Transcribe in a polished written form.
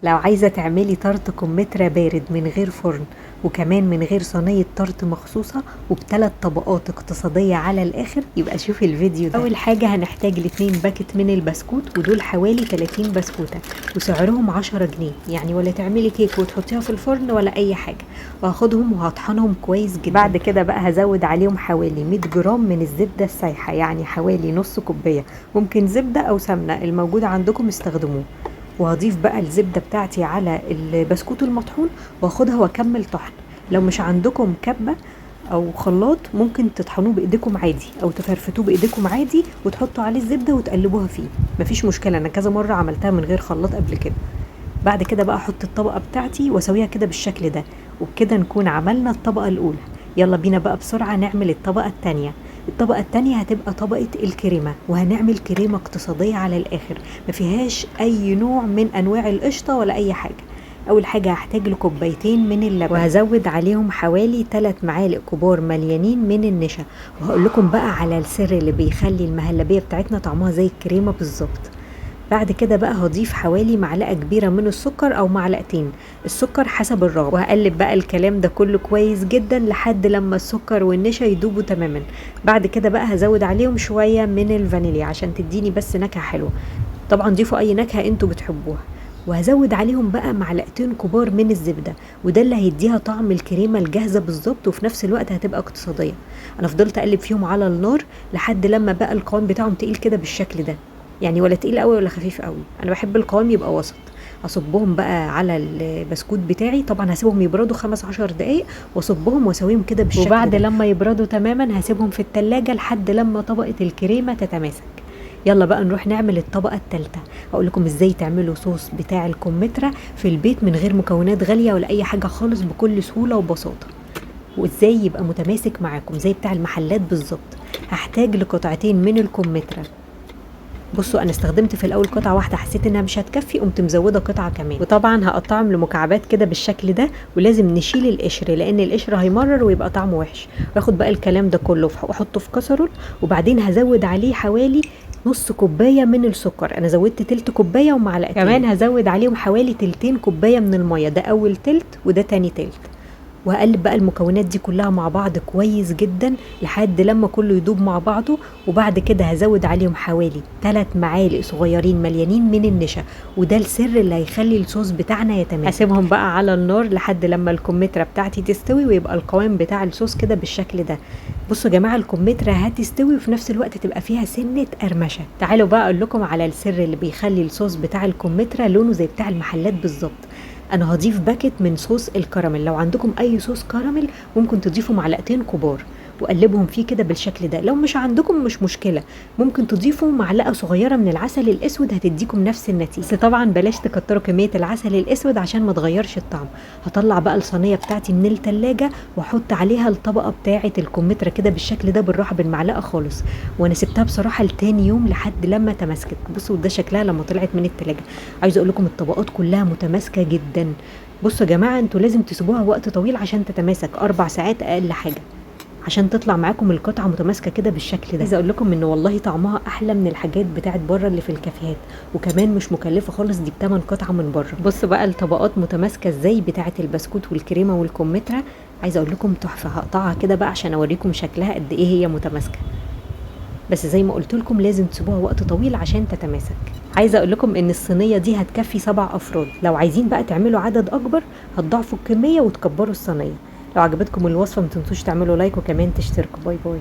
لو عايزة تعملي طرط كمثرى بارد من غير فرن وكمان من غير صينية طرط مخصوصة وبثلاث طبقات اقتصادية على الآخر، يبقى شوفي الفيديو ده. أول حاجة هنحتاج ل2 باكت من البسكوت، ودول حوالي 30 بسكوتة وسعرهم 10 جنيه، يعني ولا تعملي كيك وتحطيها في الفرن ولا أي حاجة. وهاخدهم وهطحنهم كويس جدا. بعد كده بقى هزود عليهم حوالي 100 جرام من الزبدة السايحة، يعني حوالي نص كوباية، ممكن زبدة أو سمنة الموجودة عندكم استخدموه. وهضيف بقى الزبدة بتاعتي على البسكوت المطحون واخدها واكمل طحن. لو مش عندكم كبة او خلاط ممكن تطحنوه بايديكم عادي او تفرفتوه بايديكم عادي وتحطوا عليه الزبدة وتقلبوها فيه، مفيش مشكلة. انا كذا مرة عملتها من غير خلاط قبل كده. بعد كده بقى احط الطبقة بتاعتي واسويها كده بالشكل ده، وبكده نكون عملنا الطبقة الاولى. يلا بينا بقى بسرعة نعمل الطبقة التانية. الطبقة التانية هتبقى طبقة الكريمة، وهنعمل كريمة اقتصادية على الآخر ما فيهاش أي نوع من أنواع القشطة ولا أي حاجة. أول حاجة هحتاج لكوبايتين من اللبن، وهزود عليهم حوالي 3 معالق كبار مليانين من النشا. وهقول لكم بقى على السر اللي بيخلي المهلبية بتاعتنا طعمها زي الكريمة بالظبط. بعد كده بقى هضيف حوالي معلقة كبيرة من السكر أو معلقتين، السكر حسب الرغبة. وهقلب بقى الكلام ده كله كويس جدا لحد لما السكر والنشا يدوبوا تماما. بعد كده بقى هزود عليهم شوية من الفانيليا عشان تديني بس نكهة حلوة، طبعا ضيفوا أي نكهة انتوا بتحبوها. وهزود عليهم بقى معلقتين كبار من الزبدة، وده اللي هيديها طعم الكريمة الجاهزة بالظبط، وفي نفس الوقت هتبقى اقتصادية. أنا فضلت أقلب فيهم على النار لحد لما بقى القوام بتاعهم تقيل كده بالشكل ده، يعني ولا تقيل قوي ولا خفيف قوي، انا بحب القوام يبقى وسط. اصبهم بقى على البسكوت بتاعي، طبعا هسيبهم يبردوا 15 دقايق واصبهم واسويهم كده بالشكل وبعد ده. لما يبردوا تماما هسيبهم في التلاجة لحد لما طبقة الكريمة تتماسك. يلا بقى نروح نعمل الطبقة الثالثة. اقول لكم ازاي تعملوا صوص بتاع الكمثرى في البيت من غير مكونات غالية ولا اي حاجة خالص، بكل سهولة وبساطة، وازاي يبقى متماسك معاكم زي بتاع المحلات بالظبط. هحتاج لقطعتين من الكمثرى. بصوا انا استخدمت في الاول قطعه واحدة، حسيت انها مش هتكفي قمت مزوده قطعه كمان. وطبعا هقطعهم لمكعبات كده بالشكل ده، ولازم نشيل القشر لان القشر هيمرر ويبقى طعمه وحش. واخد بقى الكلام ده كله واحطه في كسرول، وبعدين هزود عليه حوالي نص كوباية من السكر. انا زودت تلت كوباية ومعلقتين، كمان هزود عليهم حوالي 2 كوباية من المية، ده اول تلت وده تاني تلت. وهقلب بقى المكونات دي كلها مع بعض كويس جدا لحد لما كله يدوب مع بعضه. وبعد كده هزود عليهم حوالي 3 معالق صغيرين مليانين من النشا، وده السر اللي هيخلي الصوص بتاعنا يتماسك. هسيبهم بقى على النار لحد لما الكمثرى بتاعتي تستوي ويبقى القوام بتاع الصوص كده بالشكل ده. بصوا يا جماعة الكمثرى هتستوي وفي نفس الوقت تبقى فيها سنة قرمشه. تعالوا بقى اقول لكم على السر اللي بيخلي الصوص بتاع الكمثرى لونه زي بتاع المحلات بالظبط. انا هضيف باكت من صوص الكراميل، لو عندكم اي صوص كراميل ممكن تضيفوا معلقتين كبار وقلبهم فيه كده بالشكل ده. لو مش عندكم مش مشكلة، ممكن تضيفوا معلقه صغيرة من العسل الاسود هتديكم نفس النتيجة، بس طبعا بلاش تكتروا كمية العسل الاسود عشان ما تغيرش الطعم. هطلع بقى الصينية بتاعتي من التلاجة واحط عليها الطبقة بتاعه الكمثرى كده بالشكل ده بالراحة بالمعلقه خالص. وانا سبتها بصراحة لتاني يوم لحد لما تماسكت. بصوا ده شكلها لما طلعت من التلاجة. عايزه اقول لكم الطبقات كلها متماسكة جدا. بصوا يا جماعة انتوا لازم تسيبوها وقت طويل عشان تتماسك، 4 ساعات اقل حاجة عشان تطلع معاكم القطعة متماسكة كده بالشكل ده. عايزه اقول لكم ان والله طعمها احلى من الحاجات بتاعت بره اللي في الكافيهات، وكمان مش مكلفة خالص، دي بتمن قطعه من بره. بصوا بقى الطبقات متماسكة ازاي بتاعت البسكوت والكريمه والكمثرى، عايزه اقول لكم تحفة. هقطعها كده بقى عشان اوريكم شكلها قد ايه هي متماسكة، بس زي ما قلت لكم لازم تسيبوها وقت طويل عشان تتماسك. عايزه اقول لكم ان الصينية دي هتكفي 7 افراد، لو عايزين بقى تعملوا عدد اكبر هتضاعفوا الكمية وتكبروا الصينية. لو عجبتكم الوصفة ما تنسوش تعملوا like وكمان تشتركوا. bye bye.